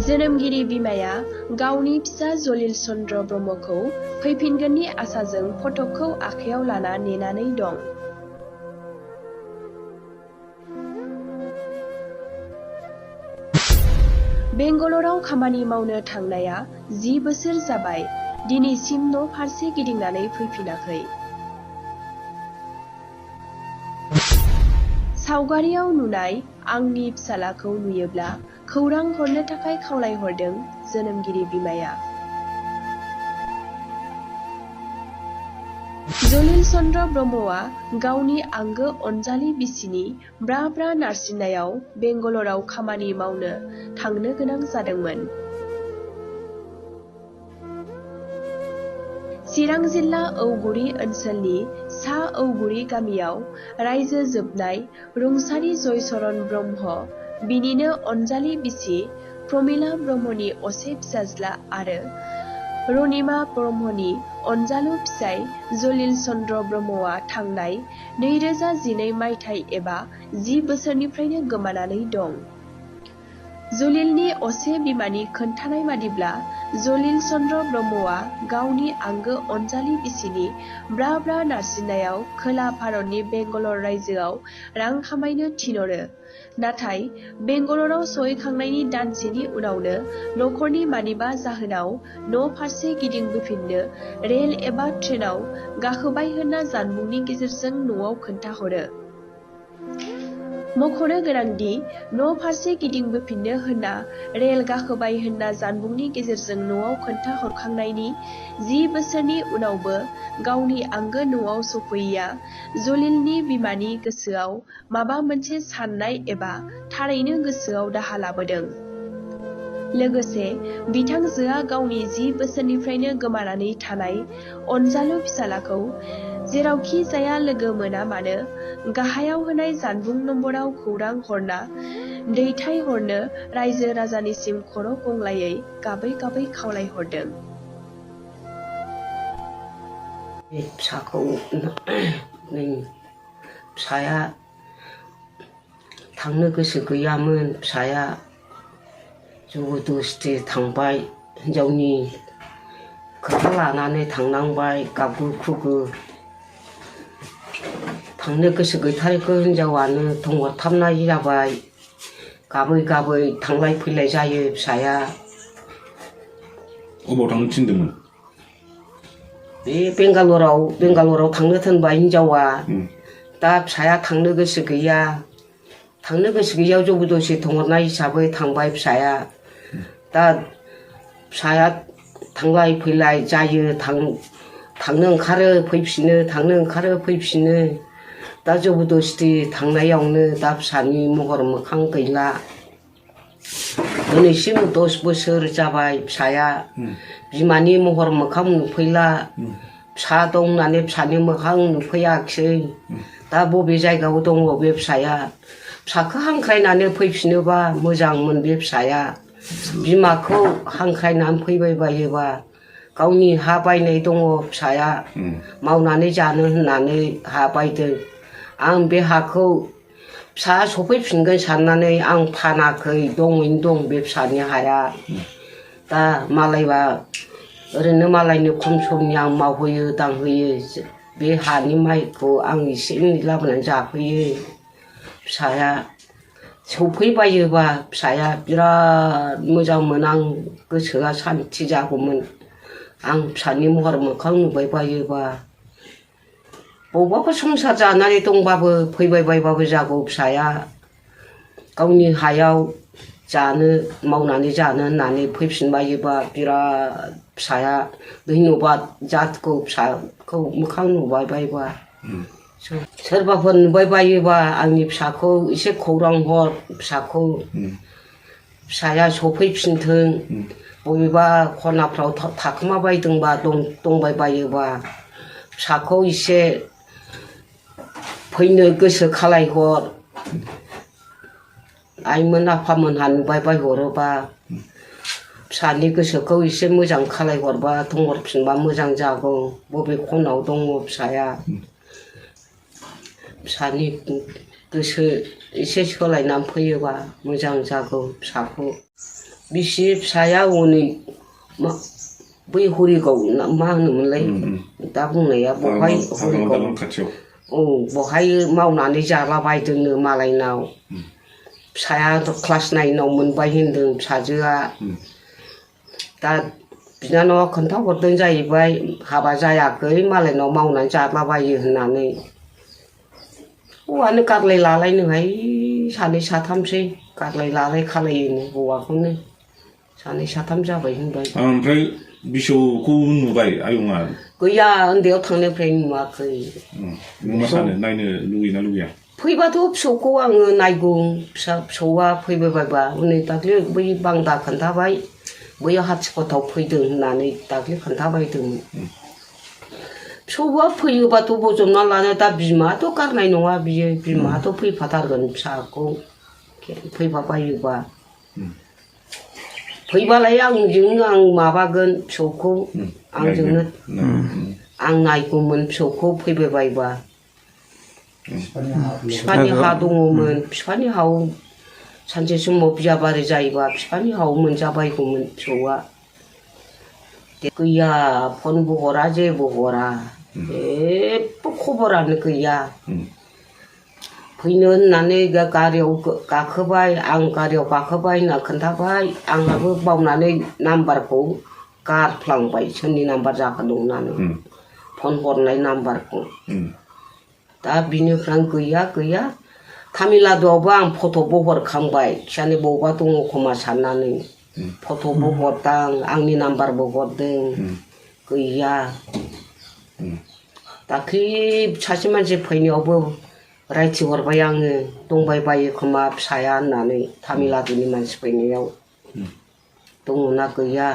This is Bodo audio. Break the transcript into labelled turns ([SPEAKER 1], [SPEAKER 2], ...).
[SPEAKER 1] जोनोमगिरि बिमाया गावनि फिसा जलिल चन्द्र ब्रह्मखौ फैफिनगोननि आसाजों फटकखौ आखायाव लाना नेनानै दं। बेंगलराव खामानि मावनो थांनाया 10 बोसोर जाबाय, दिनैसिम न' फारसे गिदिंनानै फैफिनाखै। सावगारियाव नुनाय आंनि फिसालाखौ नुयोब्ला खौरां हरनो थाखाय खावलायहरदों जोनोमगिरि बिमाया। जलिल चन्द्र ब्रह्मआ गावनि आंगो अनजालि बिसिनि ब्रा ब्रा नारसिननायाव बेंगलराव खामानि मावनो थांनो गोनां जादोंमोन। चिरां जिल्ला औगुरि ओनसोलनि सा औगुरि गामियाव रायजो जोबनाय रुंसारि जयचरण ब्रह्म, बिनिनो अनजालि बिसि प्रमिला ब्रह्मनि असे फिसाज्ला आरो रनिमा ब्रह्मनि अनजालु फिसाइ जलिल चन्द्र ब्रह्मआ थांनाय 2012 मायथाइ एबा 10 बोसोरनिफ्रायनो गोमानानै दं। जलिलनि असे बिमानि खोन्थानाय बादिब्ला जलिल चन्द्र ब्रह्मआ गावनि आंगो अनजालि बिसिनि ब्रा ब्रा नारसिननायाव खोला भारतनि बेंगलर रायजोआव रां खामायनो थिनहरो। नाथाय बेंगलराव सहैखांनायनि दानसेनि उनावनो नखरनि मानिबा जाहोनाव न' फारसे गिदिंबोफिननो रेल एबा ट्रेनाव गाखोबाय होनना जानबुंनि गेजेरजों न'आव खोन्थाहरो। मख'नो गोनांदि न' फारसे गिदिंबोफिननो होनना रेल गाखोबाय होनना जानबुंनि गेजेरजों न'आव खोन्थाहरखांनायनि 10 बोसोरनि उनावबो गावनि आंगो न'आव सफैयैया जलिलनि बिमानि गोसोआव माबा मोनसे साननाय एबा थारैनो गोसोआव दाहा लाबोदों। लोगोसे बिथांजोआ गावनि 10 बोसोरनिफ्रायनो गोमानानै थानाय अनजालु फिसालाखौ जेरावखि जाया लोगो मोना मानो गाहायाव होनाय जानबुं नम्बराव खौरां हरना दैथायहरनो रायजो राजानिसिम खर' गंग्लायै गाबै गाबै खावलायहरदों।
[SPEAKER 2] फिसाखौ फिसाया थांनो गोसो गैयामोन। फिसाया जबरदस्ति थांबाय, हिनजावनि खोथा लानानै थांनांबाय गाबगु खुगु। थांनो गोसो गैथारैखौ हिनजावानो थंहरथाबनाय जाबाय। गाबै गाबै थांलाय फैलाय जायो फिसाया।
[SPEAKER 3] अबाव थांनो थिनदोंमोन?
[SPEAKER 2] बे बेंगालराव थांनो थिनबाय हिनजावा। दा फिसाया थांनो गोसो गैया। थांनो गोसो गैयैयाव जबरदस्ति थंहरनाय हिसाबै थांबाय फिसाया। दा फिसाया थांलाय फैलाय जायो, थांनो ओंखारो फैफिनो, थांनो ओंखारो फैफिनो। दा जबरदस्ति थांनायावनो दा फिसानि महर मोखां गैला। दिनैसिम 10 बोसोर जाबाय फिसाया। बिमानि महर मोखां नुफैला। फिसा दं होननानै फिसानि मोखां नुफैयाखिसै। दा बबे जायगायाव दङ बे फिसाया? फिसाखौ हांख्रायनानै फैफिनोबा मोजांमोन बे फिसाया। बिमाखौ हांख्रायनानै फैबाय बायोबा गावनि हा बायनाय दङ फिसाया। मावनानै जानो होननानै हा बायदों। आं बे हाखौ फिसा सफैफिनगोन साननानै आं फानाखै, दङैनो दं बे फिसानि हाया। दा मालायबा ओरैनो मालायनि खम समनि आं मावहोयो दांहोयो। बे हानि माइखौ आं एसे एनै लाबोनानै जाफैयो। फिसाया सफैबायोबा फिसाया बिराद मोजांमोन, आं गोसोआ सान्थि जागौमोन। आं फिसानि महर मोखां नुबाय बायोबा बबावबा संसार जानानै दंबाबो फैबाय बायबाबो जागौ फिसाया। गावनि हायाव जानो, मावनानै जानो होननानै फैफिनबायोबा बिराद फिसाया धन्यबाद जाथगौ फिसाखौ मोखां नुबाय बायोबा। सोरबाफोर नुबाय बायोबा आंनि फिसाखौ एसे खौरां हर फिसाखौ। फिसाया सफैफिनथों। बबेबा खनाफ्राव थाखोमाबायदोंबा दंबाय बायोबा फिसाखौ एसे फैनो गोसो खालायहर। आइमोन आफामोनहा नुबाय बायहरोबा फिसानि गोसोखौ एसे मोजां खालायहरबा थंहरफिनबा मोजां जागौ। बबे खनायाव दङ फिसाया? फिसानि गोसो एसे सोलायनानै फैयोबा मोजां जागौ फिसाखौ बिसि फिसाया हनै बै हरिगाव मा होनोमोनलाय दा बुंनाया बहाय हरिगाव औ बहाय मावनानै जालाबायदोंनो मालायनाव फिसाया क्लास 9आव मोनबाय होनदों फिसाजोआ दा बिनानावा खोन्थाहरदों जाहैबाय हाबा जायाखै मालायनाव मावनानै जालाबायो होननानै हौवानो गारलाय लालायनोहाय सानै साथामसै गारलाय लालाय खालायोनो हौवाखौनो सानै साथाम जाबाय होनबाय
[SPEAKER 3] ओमफ्राय बिसौखौ नुबाय आयंआ
[SPEAKER 2] गैया उन्दैयाव थांनायनिफ्राय नुवाखै
[SPEAKER 3] नों मा सानो नायनो लुगैना लुगैया
[SPEAKER 2] फैबाथ' फिसौखौ आङो नायगौ फिसौआ फैबायबा हनै दाख्लै बै बांदा खोन्थाबाय बैयाव हाथिखथाव फैदों होननानै दाख्लै खोन्थाबायदोंमोन फिसौआ फैयोबाथ' बजबना लानो दा बिमायाथ' गारनाय नङा बियो बिमायाथ' फैफाथारगोन फिसाखौ फैफाबायोबा फैबालाय आंजोंनो आं माबागोन फिसौखौ आंजोंनो आं नायगौमोन फिसौखौ फैबायबायबा बिफानि हा दङमोन बिफानि हायाव सानसे समाव बियाबारि जायोबा बिफानि हायाव मोनजाबायगौमोन फिसौआ गैया फनबो हरा जेबो हरा जेबो खबरानो गैया फैनो होननानै गारियाव गाखोबाय आं गारियाव गाखोबाय होनना खोन्थाबाय आंहाबो बावनानै नाम्बारखौ गारफ्लांबाय सोरनि नाम्बार जाखोनो होननानै फन हरनाय नाम्बारखौ दा बिनिफ्राय गैया तामिलनाडुआवबो आं फट'बो हरखांबाय खिजानि बबावबा दङ खोमा साननानै फट'बो हरदां आंनि नाम्बारबो हरदों गैया दाख्लै सासे मानसि फैनायावबो रायथिहरबाय आङो दंबायबायो खोमा फिसाया होननानै तामिलनाडुनि मानसि फैनायाव दङना गैया